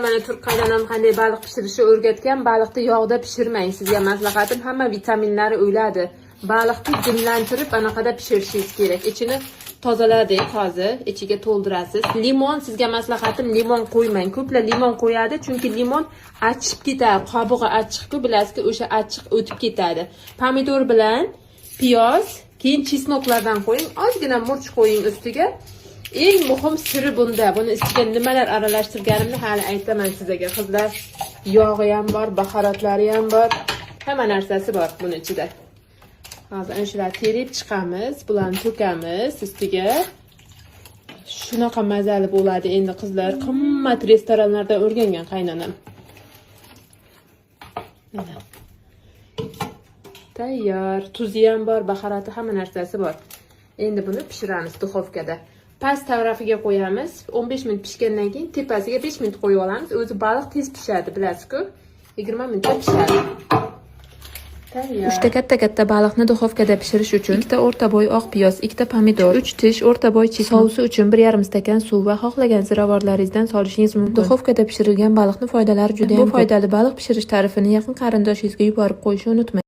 Mana turk qaynonam qanday baliq pishirishni o'rgatgan. Baliqni yog'da pishirmang. Sizga maslahatim, hamma vitaminlari o'ladi. Baliqni dimlantirib, anaqada pishirishingiz kerak. Ichini tozaladik hozir, ichiga to'ldirasiz. Limon, sizga maslahatim, limon qo'ymang. Ko'plar limon qo'yadi, chunki limon achishib ketadi. Qobig'i achchiq-ku, bilasizki, o'sha achchiq o'tib ketadi. Pomidor bilan piyoz, keyin чеснок lardan qo'ying, ozgina murch qo'ying ustiga. Eng muhim siri bunda. Buni ichiga nimalar aralashtirganimni hali aytaman sizlarga, qizlar. Yog'i ham bor, baharatlari ham bor. Hamma narsasi bor buni ichida. Hozir ana shularni terib chiqamiz, bularni to'kamiz ustiga. Shunaqa mazali bo'ladi endi, qizlar. Qimmat restoranlarda o'rgangan qaynonam. Mana. Tayyor. Tuzi ham bor, baharati, hamma narsasi bor. Endi buni pishiramiz duxovkada. Past tarafiga qo'yamiz. 15 minut pishgandan keyin tepasiga 5 minut qo'yib olamiz. O'zi baliq tez pishadi, bilasiz-ku. 20 minutda pishadi. Tayyor. Uchta katta-katta baliqni duxovkada pishirish uchun ikkita o'rta bo'y oq piyoz, ikkita pomidor, 3 tish o'rta bo'y чеснок, sousi uchun 1,5 stakan suv va xohlagan ziravorlaringizdan solishingiz mumkin. Duxovkada pishirilgan baliqni foydalari juda. Bu foydali baliq pishirish ta'rifini yaqin qarindoshingizga yuborib qo'yishni unutmang.